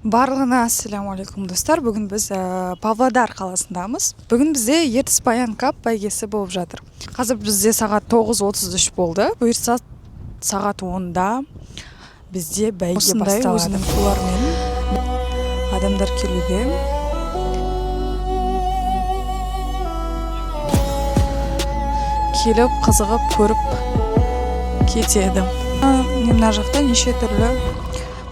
Барлығына ассалаумағалейкум, достар! Бүгін біз Павлодар қаласындамыз. Бүгін бізде Ертіс Баян Кап бәйгесі болып жатыр. Қазір бізде сағат 9:33 болды. Бұйыртса, сағат 10-да бізде бәйге Осындай басталады. Өзінің Тулармен адамдар келуде. Келіп, қызығып, көріп кетеді. Мына жақта неше түрлі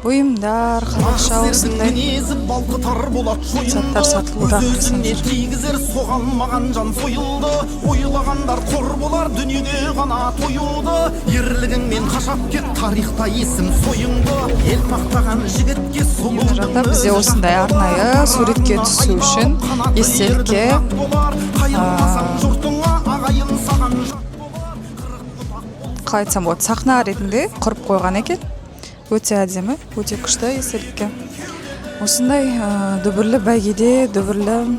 бұйымдар, қазақша осындай Мінезі балқытар болат заттар сатылуда. Өз-өзіне Қарасаңыздар. тигізер, соған маған жан сойылды. Ойлағандар қор болар дүниеде ғана тоюды. Ерлігіңмен қашап кет тарихта есім сойыңды. Ел мақтаған жігітке Мына жақта бізде осындай арнайы суретке түсу үшін естелікке Қайырмасаң жұртыңа, ағайын саған жат болар. Қалай айтсам болады, сахна ретінде құрып қойған екен. Өте әдемі, өте күшті. Естелікке осындай дүбірлі бәйгеде, дүбірлі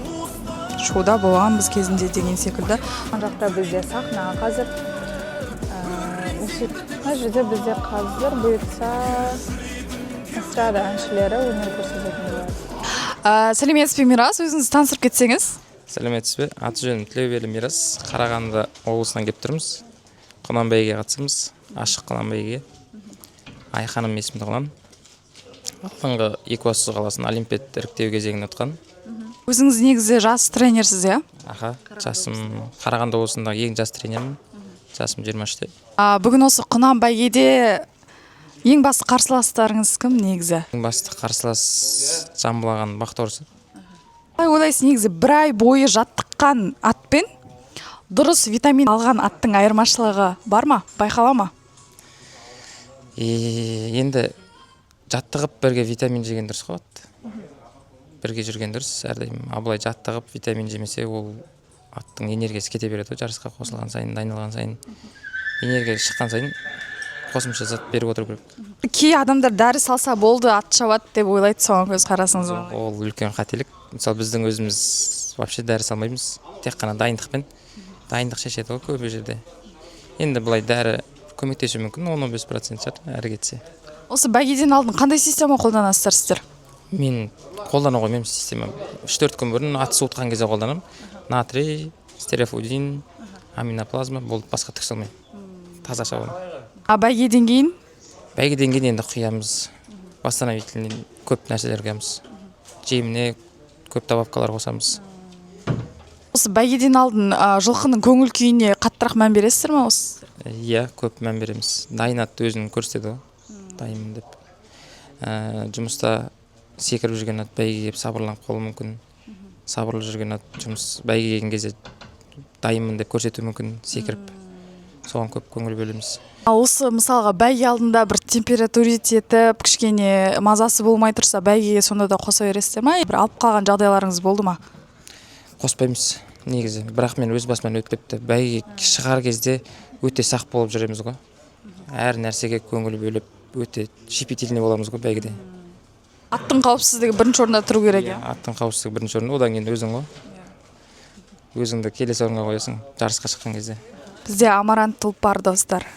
шоуда болғанбыз кезінде деген секілді. Мына жақта бізде сахна қазір. Мына жерде бізде қазір, бұйыртса, эстрада әншілері өнер көрсететін болады. Сәлеметсіз бе, Мирас! Өзіңізді таныстырып кетсеңіз. Сәлеметсіз бе! Аты жөнім Тілеуберді Мирас. Қарағанды облысынан келіп тұрмыз. Құнан бәйгеге қатысамыз, ашық құнан бәйгеге. Айханым есімді құнан. Алдыңғы Екібастұз қаласының олимпиад іріктеу кезеңін ұтқан. Өзіңіз негізі жас тренерсіз, иә? Аха, жасым, Қарағанды облысындағы ең жас тренермін, жасым 23-те. Бүгін осы құнан бәйгеде ең басты қарсыластарыңыз кім негізі? Ең басты қарсылас Жамбыл ағаның Бақтаурысы. Қалай ойлайсыз, негізі бір ай бойы жаттыққан атпен дұрыс витамин алған аттың айырмашылығы бар ма, байқала ма? Енді жаттығып, бірге витамин жеген дұрыс қой. Ат бірге жүрген дұрыс әрдайым. Ал былай жаттығып, витамин жемесе, ол аттың энергиясы кете береді ғой. Жарысқа қосылған сайын, дайындалған сайын, энергия шыққан сайын қосымша зат беріп отыру керек. Кей адамдар дәрі салса болды, ат шабады деп ойлайды. Соған көзқарасыңыз қалай? Ол үлкен қателік. Мысалы, біздің өзіміз вообще дәрі салмаймыз, тек қана дайындықпен. Дайындық шешеді ғой көп жерде. Енді былай дәрі көмектесуі мүмкін, 10-15% шығар әрі кетсе. Осы бәйгеден алдын қандай система қолданасыздар сіздер? Мен қолдана қоймаймын система. 3-4 күн бұрын ат суытқан кезде қолданамын: натрий, стерофудин, аминоплазма, болды. Басқа түк салмаймын, таза шабамын. А бәйгеден кейін? Бәйгеден кейін енді құямыз, восстановительный көп нәрселер құямыз, жеміне көп добавкалар қосамыз. Осы бәйгеден алдын жылқының көңіл күйіне қаттырақ мән бересіздер ма осы? Иә, көп мән береміз. Дайын атты өзін көрсетеді ғой, дайынмын деп. Жұмыста секіріп жүрген ат бәйгеге келіп сабырланып қалуы мүмкін. Сабырлы жүрген ат жұмыс бәйгеге келген кезде дайынмын деп көрсетуі мүмкін секіріп. Соған көп көңіл бөлеміз. Ал осы, мысалға, бәйге алдында бір температурить етіп, кішкене мазасы болмай тұрса, бәйгеге сонда да қоса бересіздер ма? Бір алып қалған жағдайларыңыз болды ма? Қоспаймыз негізі, бірақ мен өз басымнан өтпепті. Бәйгеге шығар кезде өте сақ болып жүреміз ғой, әр нәрсеге көңіл бөліп, өте щепетильный боламыз ғой бәйгеде. Аттың қауіпсіздігі бірінші орында тұру керек, иә? Аттың қауіпсіздігі бірінші орында, одан кейін өзің ғой. Өзіңді келесі орынға қоясың жарысқа шыққан кезде. Бізде Амарант тұлпар, достар.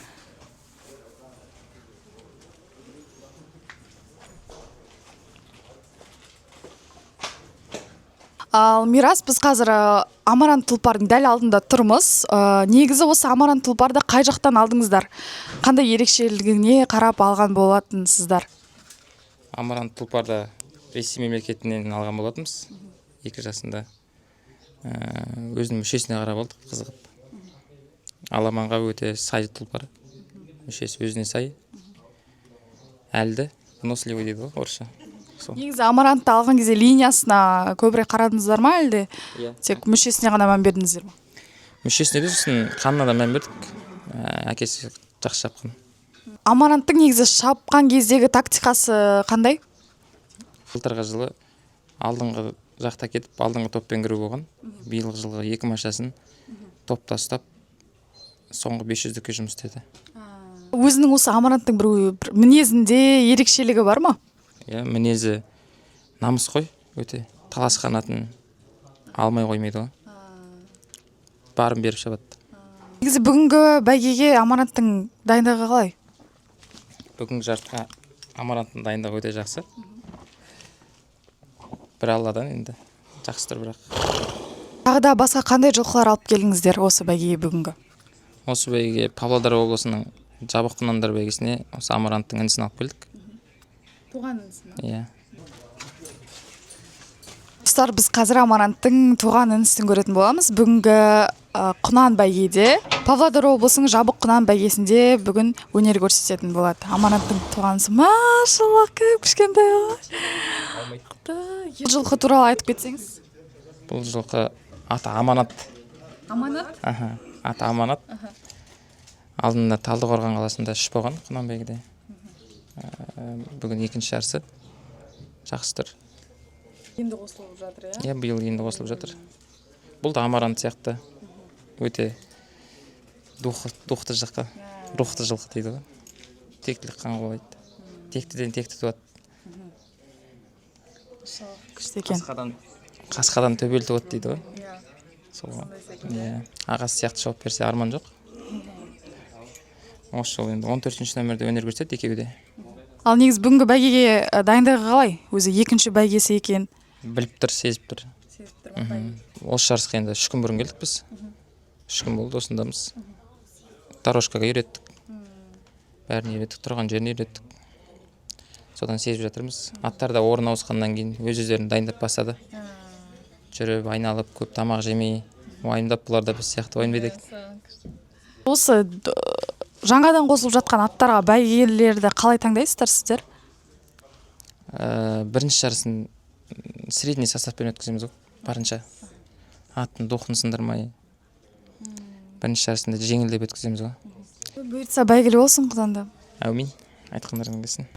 Ал, Мирас, біз қазір Амарант тұлпардың дәл алдында тұрмыз. Негізі осы Амарант тұлпарды қай жақтан алдыңыздар? Қандай ерекшелігіне қарап алған болатынсыздар? Амарант тұлпарды Ресей мемлекетінен алған болатынбыз 2 жасында. Өзінің мүшесіне қарап алдық қызығып. Аламанға өте сай тұлпар, мүшесі өзіне сай, әлді, выносливый дейді ғой орысша, сол. Негізі Амарантты алған кезде линиясына көбірек қарадыңыздар ма, әлде Иә. тек мүшесіне ғана мән бердіңіздер ма? Мүшесіне де, сосын қанына да мән бердік. Әкесі жақсы шапқан. Амаранттың негізі шапқан кездегі тактикасы қандай? Былтырғы жылы алдыңғы жақта кетіп, алдыңғы топпен кіру болған. Биылғы жылғы екі машинасын топта ұстап, соңғы 500-дікке жұмыс істеді. Өзінің осы Амаранттың бір мінезінде ерекшелігі бар ма? Иә, мінезі намыс қой өте. Таласқан атын алмай қоймайды ғой, барын беріп шабады. Негізі бүгінгі бәйгеге Амаранттың дайындығы қалай? Бүгінгі жарысқа Амаранттың дайындығы өте жақсы. Бір Алладан енді, жақсы тұр бірақ. Тағы да басқа қандай жылқылар алып келдіңіздер осы бәйгеге бүгінгі? Осы бәйгеге, Павлодар облысының жабық құнандар бәйгесіне, осы Амаранттың інісін алып келдік. Туған інісі? Иә. Достар, біз қазір Амаранттың туған інісін көретін боламыз. Бүгінгі құнан бәйгеде, Павлодар облысының жабық құнан бәйгесінде бүгін өнер көрсететін болады. Амаранттың туған інісі, машаллах, кіп кішкентай ғой. Құдай. Бұл жылқы туралы айтып кетсеңіз. Бұл жылқы аты Аманат. Аманат? Аха, аты Аманат. Алдында Талдықорған қаласында үш болған құнан бәйгеде. Бүгін екінші жарысы, жақсы тұр. Енді қосылып жатыр, иә? Иә, биыл енді қосылып жатыр. Бұл да Амарант сияқты өте духты жылқы, рухты жылқы дейді ғой. Тектілік қан қуалайды, тектіден текті туады. Күшті екен. Қасқадан төбел туады дейді ғой, сол ғой. Иә, ағасы сияқты шауып берсе, арман жоқ. Осы жолы енді 14-ші нөмірде өнер көрсетеді екеуі де. Ал негізі бүгінгі бәйгеге дайындығы қалай? Өзі екінші бәйгесі екен. Біліп тұр, сезіп тұр. Осы жарысқа енді 3 күн бұрын келдік біз, 3 күн болды осындамыз. Дорожкаға үйреттік, бәрін үйреттік, тұрған жерін үйреттік. Содан сезіп жатырмыз. Аттар да орын ауысқаннан кейін өз өздерін дайындап бастады, жүріп айналып, көп тамақ жемей, уайымдап. Бұлар да біз сияқты уайымдайды екен. Осы жаңадан қосылып жатқан аттарға бәйгелерді қалай таңдайсыздар сіздер? Бірінші жарысын средний составпен өткіземіз ғой, барынша аттың духын сындырмай, бірінші жарысында жеңілдеп өткіземіз ғой. Бұйыртса, бәйгелі болсын құданда. Әумин, айтқандарың келсін.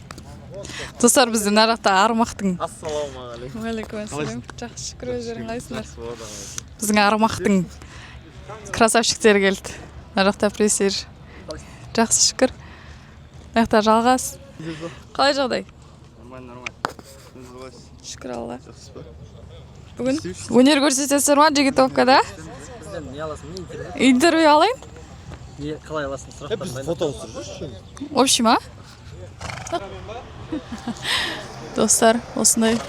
Достар, бізде мына жақта арғымақтың Ассалаумағалейкум. Уағалейкум ассалам. Жақсы, шүкір, өздерің қалайсыңдар? Біздің арғымақтың красавчиктері келді. Мына жақта пресер. Жақсы, шүкір. Мына жақта Жалғас. Қалай жағдай? Нормально, нормально. Өзіңіз қалайсыз? Шүкір Алла. Жақсысыз ба? Бүгін өнер көрсетесіздер ма джигитовкада? Бізден не аласың, не интервью? Интервью алайын. Не қалай аласың, сұрақтар Біз дайындап. фото түсіріп. Общий ма? Достар, осындай.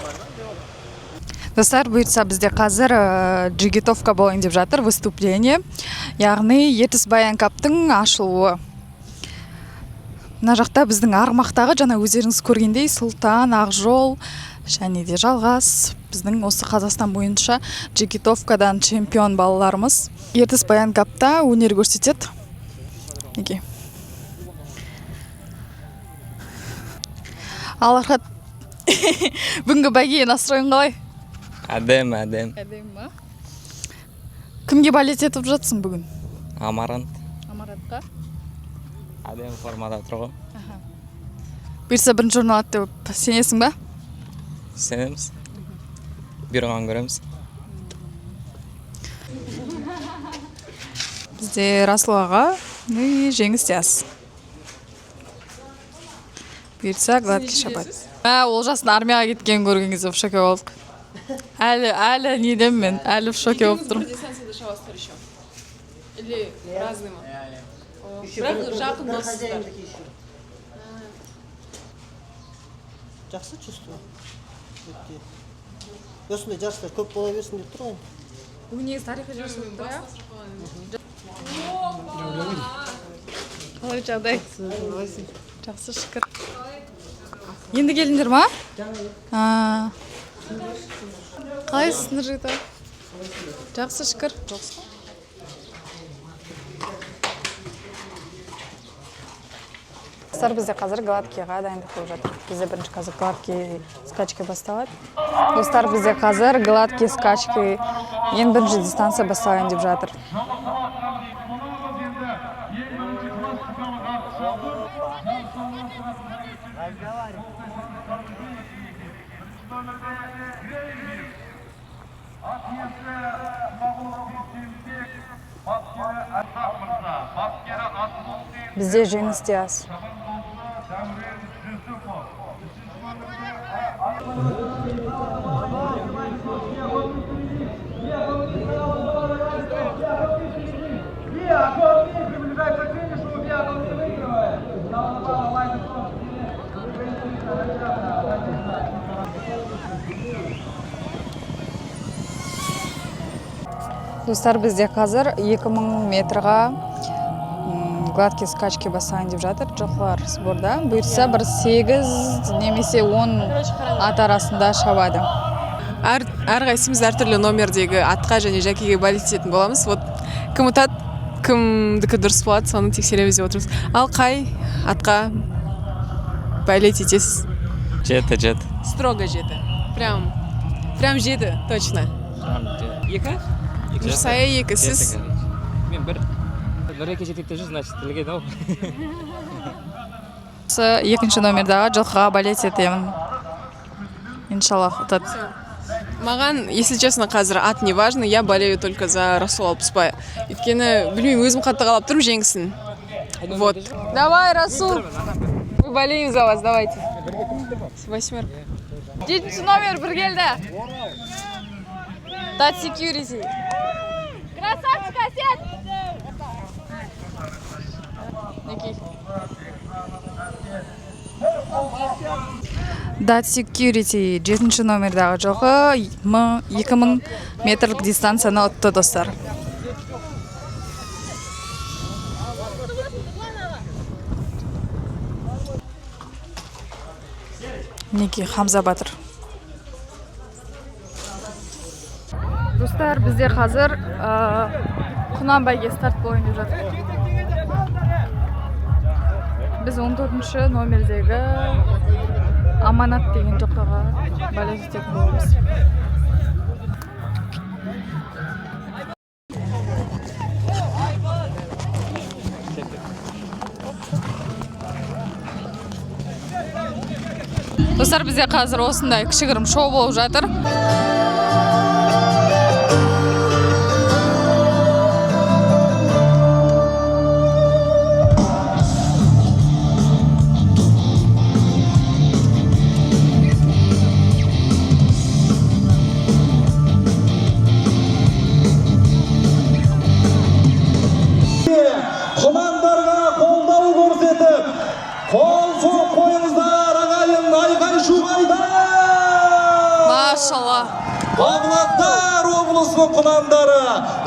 Достар, бұйыртса, бізде қазір джигитовка болайын деп жатыр, выступление, яғни Ертіс Баян Каптың ашылуы. Мына жақта біздің арғымақтағы жаңа өздеріңіз көргендей Сұлтан, Ақжол және де Жалғас, біздің осы Қазақстан бойынша джигитовкадан чемпион балаларымыз Ертіс Баян Капта өнер көрсетеді. Неге, ал Архат, бүгінгі бәйгеге настройың қалай? Әдемі, әдемі. Әдемі ма? Кімге болеть етіп жатсың бүгін? Амарант. Амарантқа. Әдемі формада тұр ғой. Бұйырса, бірінші орын алады деп сенесің ба? Сенеміз. Бұйырған көреміз. Бізде Расул аға и Жеңіс Диас. Бұйыртса, гладкий шабады. Мә, Олжастың армияға кеткенін көрген кезде в шоке болдық. Әлі неден, мен әлі в шоке болып тұрмын. Дистанцияда шабасыздар еще или разный ма? Бірақ жақын доссыздар. Жақсы чувство. Өте. Осындай жарыстар көп бола берсін деп тұр ғой. Бүгін негізі тарихи жарыс болып тұр, иә? Қалай жағдай? Жақсы, шүкір. Енді келдіңдер ма? А. Қалайсыз, Нұржігіт аға? Жақсы, шүкір. Жақсы. Достар, бізде қазір гладкийға дайындық болып жатыр. Бізде бірінші қазір гладкий скачка басталады. Достар, бізде қазір гладкий скачки ең бірінші дистанция басталайын деп жатыр. Бізде Жеңіс Диас. Достар, бізде қазір 2000 метрға гладкие скачки басайын деп жатыр жылқылар сборда. Бұйыртса, бір 8 немесе 10 ат арасында шабады. Әрқайсымыз әртүрлі номердегі атқа және жәкеге болеть ететін боламыз. Вот кім ұтады, кімдікі дұрыс болады, соны тексереміз деп отырмыз. Ал қай атқа болеть етесіз? Жеті, жеті. Строго жеті. Прям жеті, точно. Екі. Нұрсая екі, сіз? Мен бір. Нұреке жетекте жүр, значит, ілген ау. Осы екінші номердағы жылқыға болеть етемін. Иншаллах, ұтады. Маған, если честно, қазір ат не важно, я болею только за Расул Алпысбай. Өйткені, білмеймін, өзім қатты қалап тұрмын жеңсін. Вот. Давай, Расул! Мы болеем за вас, давайте. Восьмерка. Жетінші номер бір келді. Дат Security. Красавчик, Әсет! Мінекей. Дат Security жетінші номердағы жылқы 2000 метрлік дистанцияны ұтты, достар. Мінекей, Хамза батыр. Достар, бізде қазір құнан бәйге старт болайын деп жатыр. Біз 14 номердегі Аманат деген жылқыға болеть ететін боламыз. Достар, бізде қазір осындай кішігірім шоу болып жатыр. Құнандарға қолдау көрсетіп, қол соғып қойыңыздар, ағайын, айқай шу қайда? Машалла! Павлодар облысының құнандары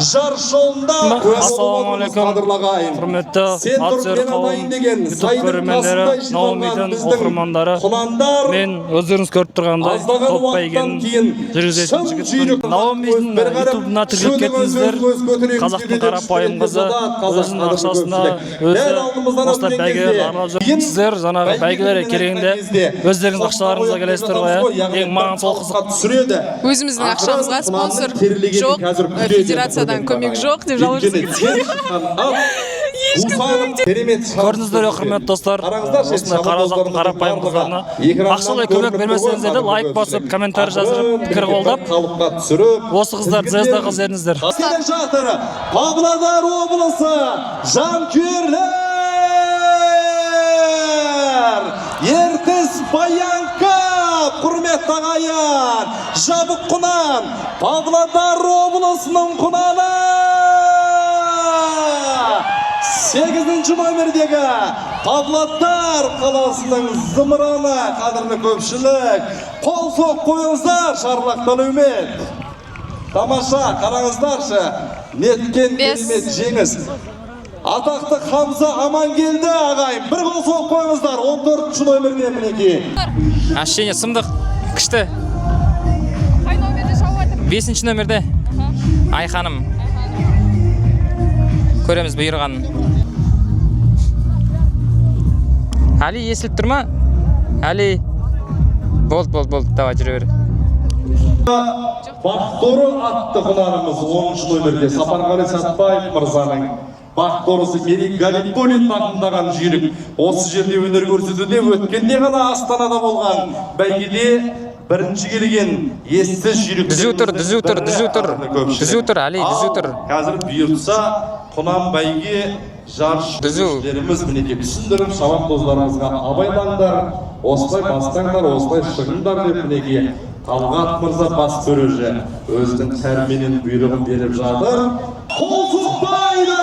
жарыс жолында куә болып отырмыз, Ассалаумағалейкум, қадірлі ағайын. құрметті Сен ат тұрып сүйер мен қауым, атайын деген ютуб сайдың көрермендері, қасында жиналған Наумидің біздің оқырмандары, құнандар мен өздеріңіз көріп тұрғандай аздаған топ уақыттан бәйгенің кейін жүргізетін шын жігітпін. жүйрік Наумидің бір қарап, ютубына тіркеліп жөніңіз кетіңіздер. өз көтереңіз Қазақтың кеудеден қарапайым қызы қазақ өзінің қадірлі ақшасына көпшілік. өзі Дәл алдымыздан осылай өткен бәйгелерді кезде аралап жүр. кейін Сіздер жаңағы бәйгеден бәйгелерге келгенде кезде өздеріңіз ақшаларыңызға келесіздер ғой, ғой, иә? яғни Ең маған сол қызық. халыққа түсіреді. Өзіміздің ақшамызға Ақырын құнанның спонсор терілегені жоқ, қазір күтеді федерациядан көрген көмек ағайын. жоқ деп жауап Өйткені тер шыққан ат бусанып керемет шабыс Көрдіңіздер ғой, құрметті достар, Қараңыздаршы, осындай қазақтың шабандоздарымыздың қарапайым барлығы қыздарына экраннан ақшалай көмек көрініп тұр ғой, бермесеңіздер де, қадірлі лайк басып, көпшілік. комментарий жазып, Ақырын пікір бір қолдап, қалыпқа түсіріп, осы қыздар звезда қыз едіңіздер. Келе жатыр Павлодар облысы, жанкүйерлер, Ертіс Баянка, құрметті ағайын, жабық құнан, Павлодар облысының құнаны, сегізінші номердегі Павлодар қаласының зымыраны. Қадірлі көпшілік, қол соғып қойыңыздар. Шарлақтан үміт, тамаша, қараңыздаршы, неткен Бес. керемет жеңіс! Атақты Хамза Амангелді, ағайын, бір қол соғып қойыңыздар, 14 номерде, мінекей. Ощущение сұмдық, күшті. Қай номерде шауып жатыр? Бесінші номерде Айханым. Көреміз бұйырғанын. Әли, естіліп тұр ма, Әли? Болды, болды, болды, давай, жүре бер. Бақторлы атты құнанымыз 10 номерде, Сапарғали Сатпаев мырзаның Бақторлысы, Мерей Галиполин тақымдаған жүйрік осы жерде өнер көрсетуде. Өткенде ғана Астанада болған бәйгеде бірінші келген ессіз жүйрік. Түзу тұр, түзу тұр, түзу тұр. Түзу тұр, Әли, түзу тұр. Қазір бұйыртса, құнан бәйге жарыс Түзу. жүргізушілеріміз мінекей түсіндіріп, шабандоздарымызға абайлаңдар, осылай бастаңдар, осылай шығыңдар деп, мінекей Талғат мырза, бас төреші, өзінің пәрменін, бұйрығын беріп жатыр. Қол соқпайды.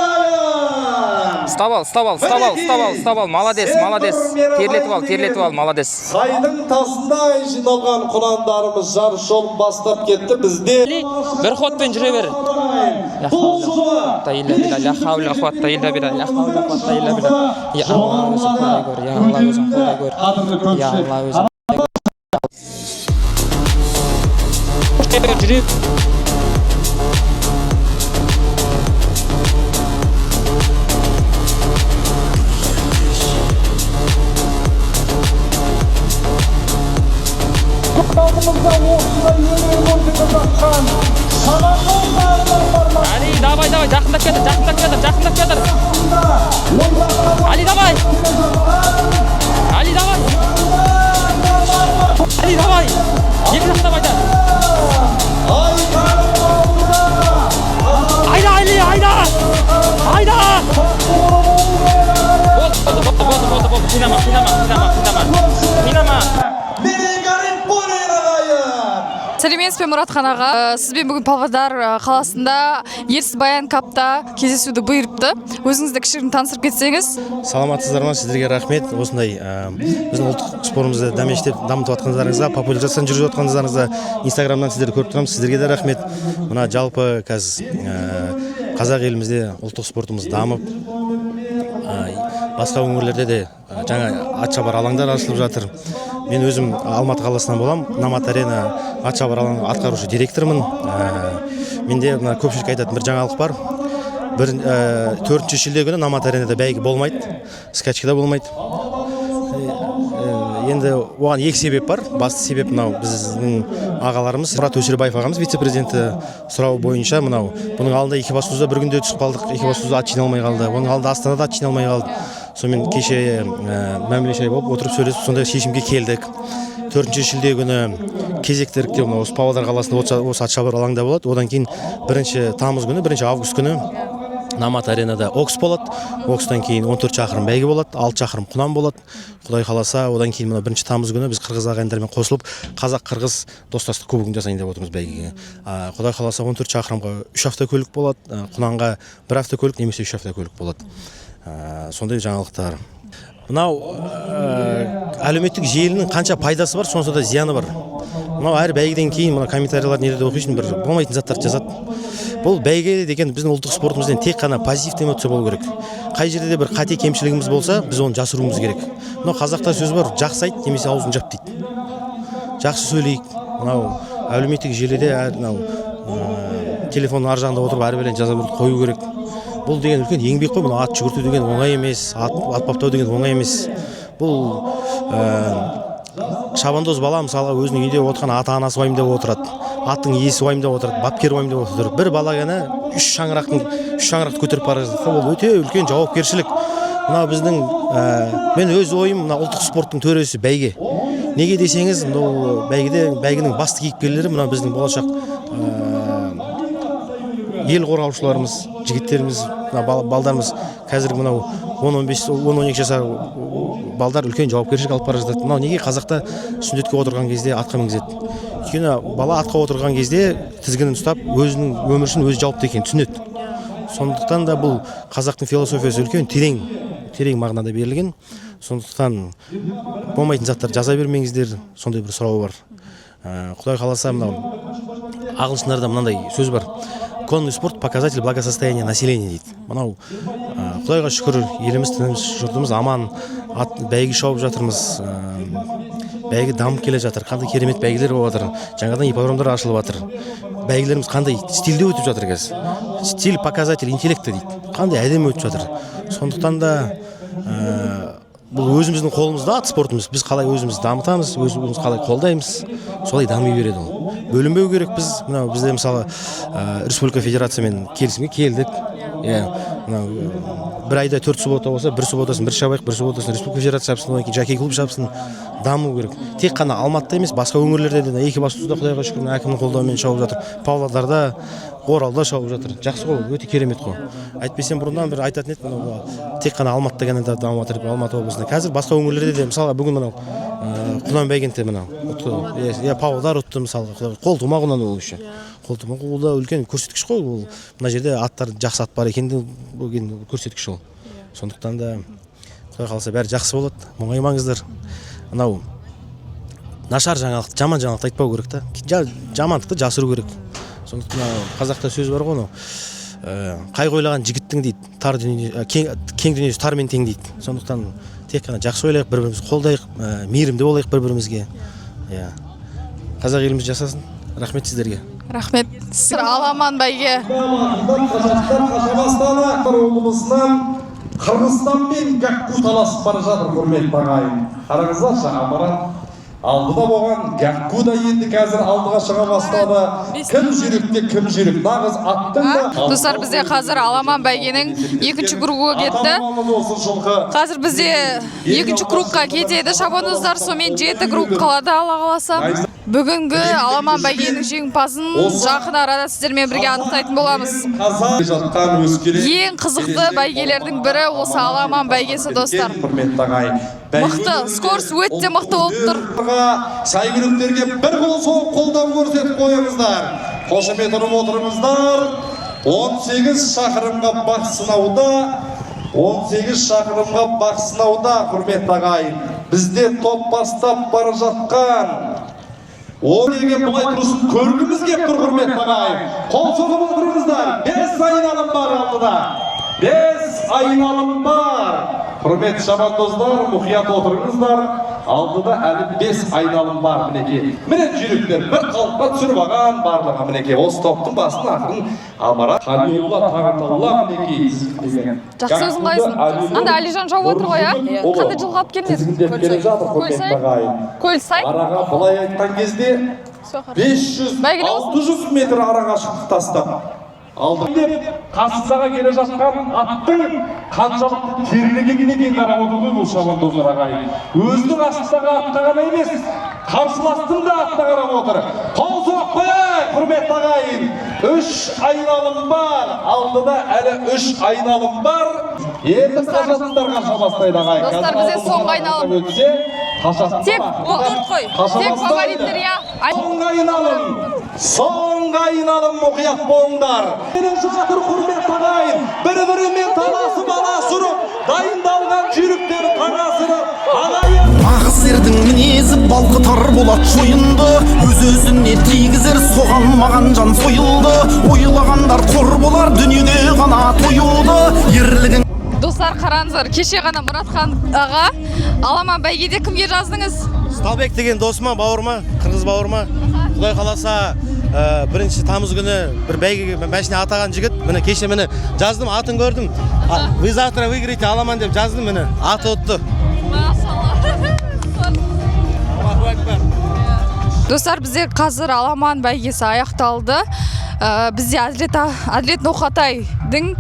Ұстап ал, ұстап ал, ұстап ал, ұстап ал, ұстап ал. Молодец, молодец. Терлетіп ал, терлетіп ал, молодец. Сайдың тасындай жиналған құнандарымыз жарыс жолын бастап кетті бізде. Бір ходпен жүре бер. Бұл жолы Ла хаула қуатта илля билля, ла хаула қуатта илля билля. Я Алла, өзің қолдай көр, я Алла, өзің қолдай көр. Я Алла, өзің. Жүре. Алдымызда осындай өнер көрсетіп жатқан шабандоздар. Али, давай, давай, жақындап кетір, жақындап кетір, жақындап кетір. Али, давай. Али, давай. Али, давай. Екі жақтап айда. Айда, Али, айда. Айда. Болды, болды, болды, болды, болды. Қинама, қинама, қинама, қинама. Қинама. Сәлеметсіз бе, Мұратхан аға? Сізбен бүгін Павлодар қаласында Ерсіз Баян Капта кездесуді бұйырыпты. Өзіңізді кішігірім таныстырып кетсеңіз. Саламатсыздар ма? Сіздерге рахмет. Осындай біздің ұлттық спортымызды дәмештеп дамытып жатқандарыңызға, популяризацияны жүргізіп жатқандарыңызға. Инстаграмнан сіздерді көріп тұрамыз. Сіздерге де рахмет. Мына жалпы қазір қазақ елімізде ұлттық спортымыз дамып, басқа өңірлерде де жаңа атшабар алаңдар ашылып жатыр. Мен өзім Алматы қаласынан болам. Номад Арена атшабар алаңының атқарушы директорымын. Менде мына көпшілік айтатын бір жаңалық бар. Бір 4 шілде күні Номад Аренада бәйге болмайды, скачка да болмайды. Енді оған екі себеп бар. Басты себеп мынау біздің ағаларымыз, Мұрат Өсербаев ағамыз, вице президенті сұрауы бойынша. Мынау бұның алдында Екібастұзда бір күнде түсіп қалдық, Екібастұзда ат жиналмай қалды, оның алдында Астанада ат жиналмай қалды. Сонымен кеше мәміле шай болып отырып, сөйлесіп, сондай шешімге келдік. 4 шілде күні кезекті іріктеу мынау осы Павлодар қаласында, осы атшабар алаңда болады. Одан кейін 1 тамыз күні, 1 август күні Номад Аренада окс болады. Окстан кейін 14 шақырым бәйге болады, 6 шақырым құнан болады, құдай қаласа. Одан кейін мына 1 тамыз күні біз қырғыз ағайындармен қосылып, қазақ қырғыз достастық кубогын жасайын деп отырмыз бәйгеге. Құдай қаласа, 14 шақырымға үш автокөлік болады, құнанға бір автокөлік немесе үш автокөлік болады. Сондай жаңалықтар. Мынау әлеуметтік желінің қанша пайдасы бар, сонша да зияны бар. Мынау әр бәйгеден кейін мына комментарийлер нелерде оқисың, бір болмайтын заттарды жазады. Бұл бәйге деген біздің ұлттық спортымыздан тек қана позитивті эмоция болу керек. Қай жерде де бір қате кемшілігіміз болса, біз оны жасыруымыз керек. Мынау қазақта сөз бар: жақсы айт немесе аузын жап дейді. Жақсы сөйлейік. Мынау әлеуметтік желіде мынау телефонның ар жағында отырып, әрбірін жаза беруді қою керек. Бұл деген үлкен еңбек қой. Мынау ат жүгірту деген оңай емес, ат баптау деген оңай емес. Бұл шабандоз бала, мысалға, өзінің үйде отырған ата анасы уайымдап отырады, аттың иесі уайымдап отырады, бапкер уайымдап отырады. Бір бала ғана үш шаңырақты көтеріп бара жатады. Ол өте үлкен жауапкершілік. Мынау біздің мен өз ойым, мына ұлттық спорттың төресі бәйге. Неге десеңіз, мынау бәйгеде, бәйгенің басты кейіпкерлері мынау біздің болашақ ел қорғаушыларымыз, жігіттеріміз, мына балдарымыз. Қазіргі мынау 10-15, 10-12 жасар балдар үлкен жауапкершілік алып бара жатады. Мынау неге қазақта сүндетке отырған кезде атқа мінгізеді? Өйткені бала атқа отырған кезде тізгінін ұстап, өзінің өмірі үшін өзі жауапты екенін түсінеді. Сондықтан да бұл қазақтың философиясы үлкен, терең, терең мағынада берілген. Сондықтан болмайтын заттар жаза бермеңіздер, сондай бір сұрау бар. Құдай қаласа, мынау ағылшындарда мынандай сөз бар: «Конный спорт – показатель благосостояния населения», – дейді. Мынау құдайға шүкір, еліміз тыныш, жұртымыз аман, ат бәйге шауып жатырмыз, бәйге дамып келе жатыр. Қандай керемет бәйгелер болып жатыр, жаңадан ипподромдар ашылып жатыр. Бәйгелеріміз қандай стильде өтіп жатыр қазір! «Стиль – показатель интеллекта», – дейді. Қандай әдемі өтіп жатыр! Сондықтан да бұл өзіміздің қолымызда ат спортымыз. Біз қалай өзіміз дамытамыз, өзіміз қалай қолдаймыз, солай дами береді. Ол бөлінбеу керек. Біз мынау бізде, мысалы, республика федерациямен келісімге келдік, иә. Мынау бір айда төрт суббота болса, бір субботасын бір шабайық, бір субботасын республика федерация шапсын, одан кейін жокей клуб шапсын. Даму керек. Тек қана Алматыда емес, басқа өңірлерде де. Екібастұзда, құдайға шүкір, мына әкімнің қолдауымен шауып жатыр, Павлодарда, Оралда шауып жатыр. Жақсы ғой, өте керемет қой. Әйтпесе бұрыннан бір айтатын еді, мынау тек қана Алматыда ғана да дамып жатыр деп, Алматы облысында. Қазір басқа өңірлерде де, мысалға, бүгін мынау құнан бәйгенде мынау ұтты, иә, Павлодар ұтты, мысалға. Қолтума құнан, ол еще қолтума, ол да үлкен көрсеткіш қой. Ол мына жерде аттар, жақсы ат бар екен деген көрсеткіш ол. Сондықтан да құдай қаласа, бәрі жақсы болады, мұңаймаңыздар. Анау нашар жаңалық, жаман жаңалықты айтпау керек та, жамандықты жасыру керек. Сондықтан мынау қазақта сөз бар ғой, анау қайғы ойлаған жігіттің, дейді, тар дүние, кең дүниесі тармен тең, дейді. Сондықтан тек қана жақсы ойлайық, бір бірімізді қолдайық, мейірімді болайық бір бірімізге. Иә, қазақ еліміз жасасын! Рахмет сіздерге. Рахмет. Аламан бәйге. Қазақтар қаша бастады. Облысынан Қырғызстанмен Гакку таласып бара жатыр, құрметті ағайын. Қараңыздаршы, Амарант алдыда болған, Гакку да енді қазір алдыға шыға бастады. Кім жүйрікте, кім жүйрік, нағыз аттың да. Достар, бізде қазір аламан бәйгенің екінші кругы кетті. Осы жылқы. Қазір бізде екінші кругқа кетеді шабандоздар, сонымен жеті круг қалады, Алла қаласа. Бүгінгі аламан бәйгенің жеңімпазын жақын арада сіздермен бірге анықтайтын боламыз. Қазақ жатқан өскелең Ең қызықты бәйгелердің бірі осы аламан бәйгесі, достар. Құрметті ағайын. Мықты, скорость өте мықты болып тұр. Сәйгүліктерге бір қол соғып, қолдау көрсетіп қойыңыздар. Қошемет ұрып отырыңыздар. 18 шақырымға бақ сынауда, 18 шақырымға бақ сынауда, құрметті ағайын. Бізде топ бастап бара жатқан ол деген былай тұрсын, көргіміз келіп тұр, құрметті ағайын. Қол соғып отырыңыздар. Бес айналым бар алдыда. Бес айналым бар. Құрметті шабандоздар, мұқият отырыңыздар. Алдыда әлі бес айналым бар, мінекей. Міне, жүйріктер бір қалыпқа түсіріп алған барлығы, мінекей. Осы топтың басын ақырын Амара Қалиолла Тағаталла, мінекей, тізгіндеген. Жақсы, өзің қалайсың? Анда Әлижан жауып отыр ғой, иә? Қандай жылғы алып келдің? Тізгіндеп келе жатыр, құрметті ағайын. Көлсай. Араға былай айтқан кезде 500 Бәйгелі болсын. 600 метр араға шықтық тастап. Алды деп қасындағы келе жатқан аттың қаншалықты терлегеніне дейін қарап отыр ғой бұл шабандоздар, ағайын. Өзінің астындағы атқа ғана емес, қарсыластың да атына қарап отыр. Қол соғып қояйық, құрметті ағайын. Үш айналым бар. Алдыда әлі үш айналым бар. Енді қашатындар қаша бастайды, ағайын. Достар, бізде соңғы айналым. Өтсе, қашатындар Тек ақырындап қой. қаша Тек бастайды. фавориттер, иә. Соңғы айналым. Соңғы айналым, мұқият болыңдар. Келе жатыр, құрметті ағайын. Бір-бірімен таласып аласұрып, дайындалған жүйріктер таңасырып, ағайын. Нағыз ердің мінезі балқытар болат шойынды. Өз өзіне тигізер, соған маған жан сойылды. Ойлағандар қор болар дүниеде ғана тоюды. Ерлігің Достар, қараңыздар, кеше ғана Мұратхан аға аламан бәйгеде кімге жаздыңыз? Сталбек деген досыма, бауырыма, қырғыз бауырыма. Құдай қаласа, 1 тамыз күні бір бәйгеге машина атаған жігіт. Міне, кеше, міне, жаздым, атын көрдім. «Вы завтра выиграете аламан» деп жаздым, міне, аты ұтты. Машалла. Достар, бізде қазір аламан бәйгесі аяқталды. Бізде Әділет Ноқатайдың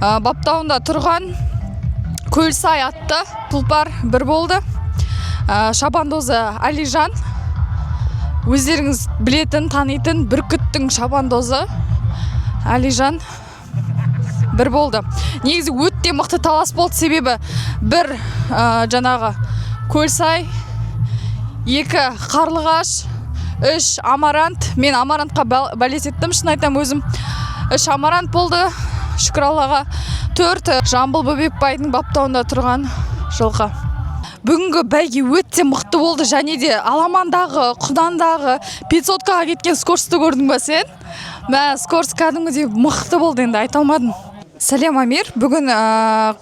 баптауында тұрған Көлсай атты тұлпар бір болды. Шабандозы Әлижан. Өздеріңіз білетін, танитын Бүркіттің шабандозы Әлижан бір болды. Негізі өте мықты талас болды, себебі бір жаңағы Көлсай, екі Қарлығаш, үш Амарант. Мен Амарантқа болеть еттім, шын айтамын өзім. Үш Амарант болды, шүкір Аллаға. Төрт Жамбыл Бөбекбайдың баптауында тұрған жылқы. Бүгінгі бәйге өте мықты болды және де аламандағы, құнандағы пятисоткаға кеткен скоростьті көрдің ба сен? Мә, скорость кәдімгідей мықты болды, енді айта алмадым. Сәлем, Амир! Бүгін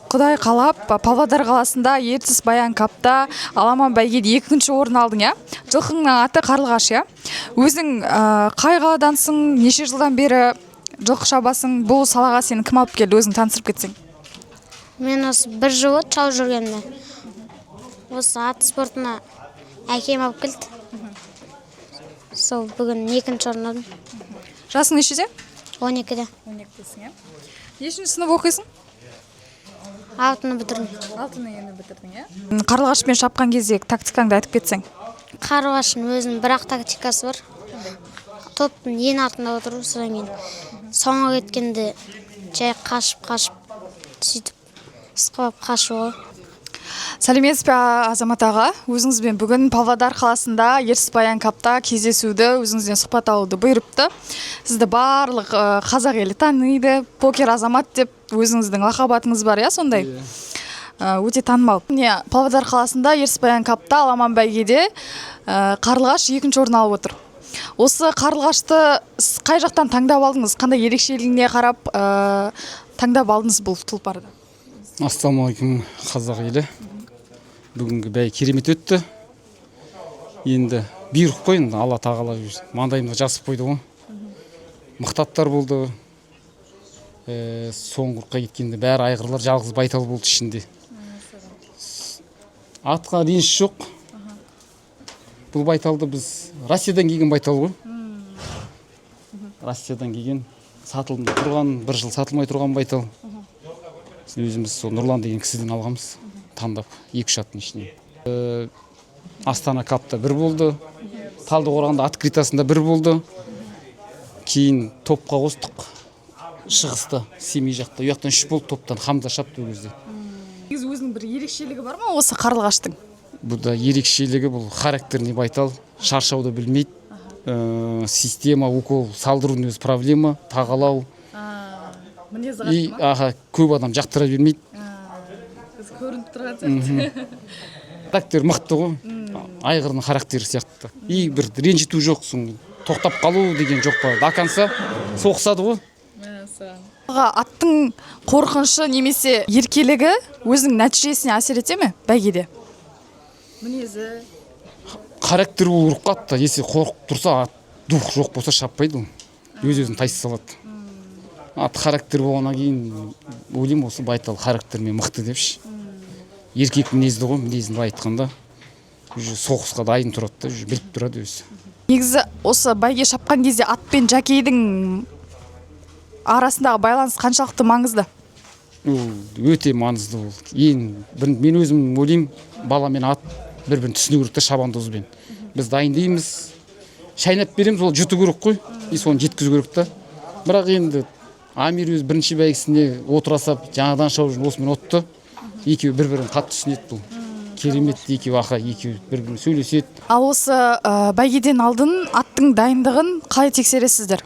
құдай қалап, Павлодар қаласында Ертіс Баян Капта аламан бәйгеде екінші орын алдың, иә? Жылқыңның аты Қарлығаш, иә? Өзің қай қаладансың, неше жылдан бері жылқы шабасың, бұл салаға сені кім алып келді? Өзің таныстырып кетсең. Мен осы бір жыл болды шауып жүргеніме. Осы ат спортына әкем алып келді. Сол бүгін екінші орын алдым. Жасың нешеде? 12-де. 12-десің, иә? Нешінші сынып оқисың? Алтыны бітірдім. Алтыны енді бітірдің, иә? Қарлығашпен шапқан кезде тактикаңды айтып кетсең. Қарлығаштың өзінің бір ақ тактикасы бар. Топтың ең артында отыру, содан кейін соңға кеткенде жай қашып қашып, сөйтіп ысқылап қашу ғой. Сәлеметсіз бе, Азамат аға! Өзіңізбен бүгін Павлодар қаласында Ертіс Баян Капта кездесуді, өзіңізден сұхбат алуды бұйырыпты. Сізді барлық қазақ елі таниды, Покер Азамат деп. Өзіңіздің лақап атыңыз бар, иә, сондай? Өте танымал. Міне, Павлодар қаласында Ертіс Капта аламан бәйгеде Қарлығаш екінші орын алып отыр. Осы Қарлығашты сіз қай жақтан таңдап алдыңыз? Қандай ерекшелігіне қарап таңдап алдыңыз бұл тұлпарды? Ассалаумағалейкум, қазақ елі! Бүгінгі бәйге керемет өтті. Енді бұйрық қой, енді Алла тағала маңдайымызға жазып қойды ғой. Мықты аттар болды. Соңғы ұрыққа кеткенде бәрі айғырлар, жалғыз байтал болды ішінде. Атқа реніш жоқ. Бұл байталды біз, Россиядан келген байтал ғой, Россиядан келген, сатылымда тұрған, бір жыл сатылмай тұрған байтал. Біз өзіміз сол Нұрлан деген кісіден алғанбыз таңдап, екі үш аттың ішінен. Астана Капта бір болды, Талдықорғанда открытасында бір болды. Кейін топқа қостық, шығыста, Семей жақта, ол жақтан үш болды топтан. Хамза шапты ол кезде. Негізі өзінің бір ерекшелігі бар ма осы Қарлығаштың? Бұда ерекшелігі, бұл характерный байтал, шаршауды білмейді. Система, укол салдырудың өзі проблема, тағалау. Мінезі. И аха, көп адам жақтыра бермейді. Көрініп тұрған сияқты. Характері мықты ғой, айғырдың характері сияқты. И бір ренжіту жоқ, соң тоқтап қалу деген жоқ па, до конца соғысады ғой. Аттың қорқынышы немесе еркелігі өзінің нәтижесіне әсер ете ме бәйгеде, мінезі? Характер болу керек қой атта. Если қорқып тұрса ат, дух жоқ болса, шаппайды ол, өз өзін тайсы салады. Ат характер болғаннан кейін, ойлаймын, осы байтал характермен мықты депші. Еркек мінезді ғой, мінезін былай айтқанда, уже соғысқа дайын тұрады да, уже біліп тұрады өзі. Негізі осы бәйге шапқан кезде ат пен жокейдің арасындағы байланыс қаншалықты маңызды? Ол өте маңызды. Ол ең бір, мен өзім ойлаймын, бала мен ат бір бірін түсіну керек та. Шабандозбен біз дайындаймыз, шайнап береміз, ол жұту керек қой и соны жеткізу керек та. Бірақ енді Амир өзі бірінші бәйгісіне отыра сап, жаңадан шауып жүрген, осымен ұтты. Екеуі бір бірін қатты түсінеді, бұл керемет екеуі. Аха, екеуі бір бірімен сөйлеседі. Ал осы бәйгеден алдын аттың дайындығын қалай тексересіздер?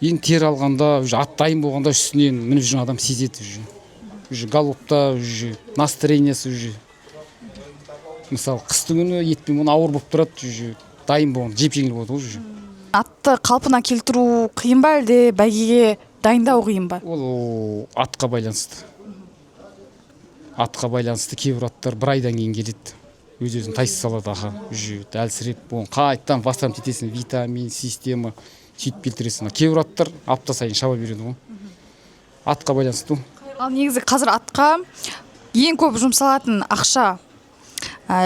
Енді тер алғанда, уже ат дайын болғанда, үстінен мініп жүрген адам сезеді уже галопта, уже настроениесі уже. Мысалы, қыстың күні етпен оны ауыр болып тұрады, уже дайын болған жеп жеңіл болады ғой уже. Атты қалпына келтіру қиын ба, әлде бәйгеге дайындау қиын ба? Ол атқа байланысты, атқа байланысты. Кейбір аттар бір айдан кейін келеді, өз өзін тайсы салады, аха, уже әлсіреп, оны қайтадан восстановить етесің, витамин, система, сөйтіп келтіресің. А кейбір аттар апта сайын шаба береді ғой, атқа байланысты ғой. Ал негізі қазір атқа ең көп жұмсалатын ақша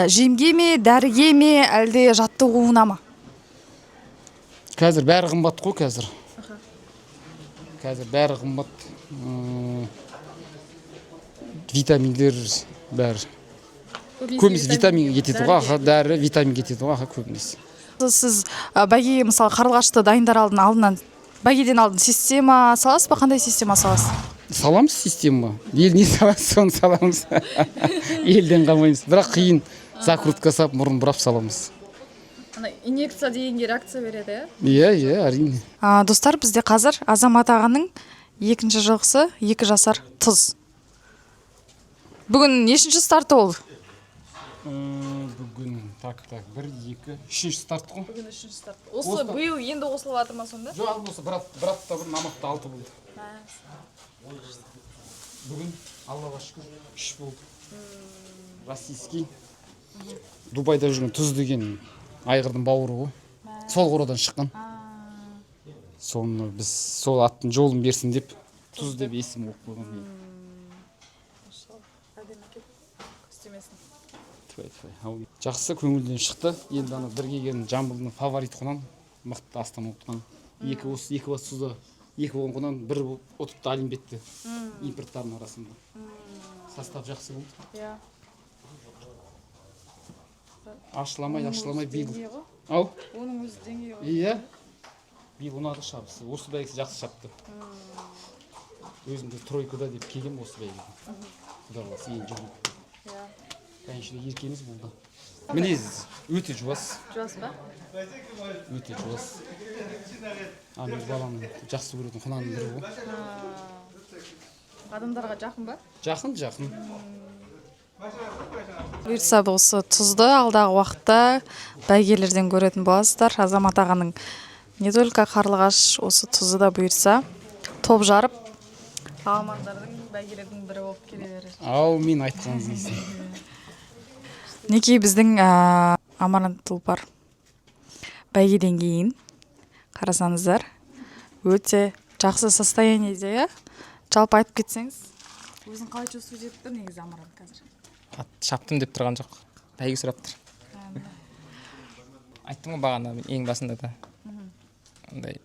жемге ме, дәріге ме, әлде жаттығуына ма? Қазір бәрі қымбат қой, қазір бәрі қымбат. Витаминдер бәрі, көбінесе витамин кетеді ғой, аха, дәрі, витамин кетеді ғой, аха, көбінесе. Сіз бәйгеге, мысалы, Қарлығашты дайындар алдын алдынан, бәйгеден алдын система саласыз ба? Қандай система саласыз? Саламыз система, ел не салады, соны саламыз, елден қалмаймыз. Бірақ қиын, закрутка салып, мұрын бұрап саламыз. Ана инъекция дегенге реакция береді, иә? Иә, әрине. Достар, бізде қазір Азамат ағаның екінші жылқысы, 2 жасар Тұз. Бүгін нешінші старты ол? Бүгін, так, бір, екі, үшінші старт қой. Бүгін үшінші старт. Осы биыл енді қосылып жатыр ма сонда? Жоқ, алдын осы бір апта бұрын Алматыда алты болды. Бүгін, Аллаға шүкір, үш болды. Российский, Дубайда жүрген Тұз деген айғырдың бауыры ғой, сол қорадан шыққан. Соны біз сол аттың жолын берсін деп, Тұз деп есім қойып қойған. Тфәй, тфәй. Ау, жақсы, көңілден шықты. Енді ана бір келген Жамбылдың фаворит құнан, мықты астан ұтқан. Екі, осы екі бассызда екі болған құнан бір болып ұтыпты Олимпиадты импорттардың арасында. Состав жақсы болды. Ашыламай, ашыламай биыл. Ау? Оның өзі деңгей ғой. Иә. Биыл ұнады шабысы. Осы бәйгесі жақсы шапты. Өзім де тройкада деп келгем осы бәйгеге. Құдай қаласа, енді жүрмін. Конечно, еркеміз бұл да. Мінез өте жуас. Жуас па? Өте жуас. Амир баланың жақсы көретін құнанның бірі ғой. Адамдарға жақын ба? Жақын, жақын. Бұйыртса, осы тұзды алдағы уақытта бәйгелерден көретін боласыздар. Азамат ағаның не только Қарлығаш, осы тұзы да бұйыртса топ жарып, аламандардың, бәйгелердің бірі болып келе берер. Әумин, айтқаныңыз келсін. Мінекей, біздің Амарант тұлпар бәйгеден кейін, қарасаңыздар, өте жақсы состояниеде, иә. Жалпы айтып кетсеңіз, өзін қалай чувствовать етіп тұр негізі Амарант қазір? Ат шаптым деп тұрған жоқ, бәйге сұрап тұр. Айттым ғой бағана мен ең басында да, андай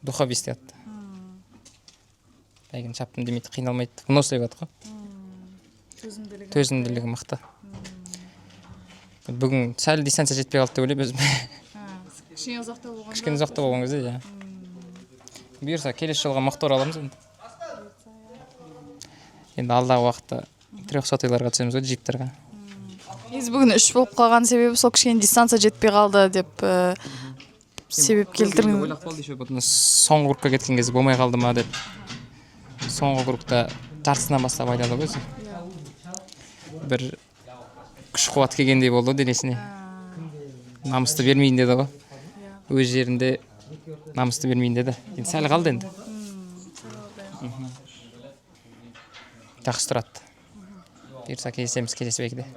духовистый атты. Бәйгені шаптым демейді, қиналмайды, выносливый ат қой. Төзімділігі. Төзімділігі мықты. Бүгін сәл дистанция жетпей қалды деп ойлаймын өзім. Кішкене ұзақтау болғанда. Кішкене ұзақтау болған кезде, иә. Бұйырса, келесі жылға мықты ораламыз енді. Енді алдағы уақытта трехсотыйларға түсеміз ғой, джиптарға. Негізі бүгін үш болып қалған себебі сол кішкене дистанция жетпей қалды деп себеп келтірдің. Ойлап қалды еще, бұны соңғы кругқа кеткен кезде болмай қалды ма деп. Соңғы кругта жартысынан бастап айдады ғой өзі. Бір күш қуат келгендей болды ғой денесіне. Намысты бермейін деді ғой, өз жерінде намысты бермейін деді. Енді сәл қалды енді. Жақсы тұрады. Бұйырса, кездесеміз келесі бәйгеде.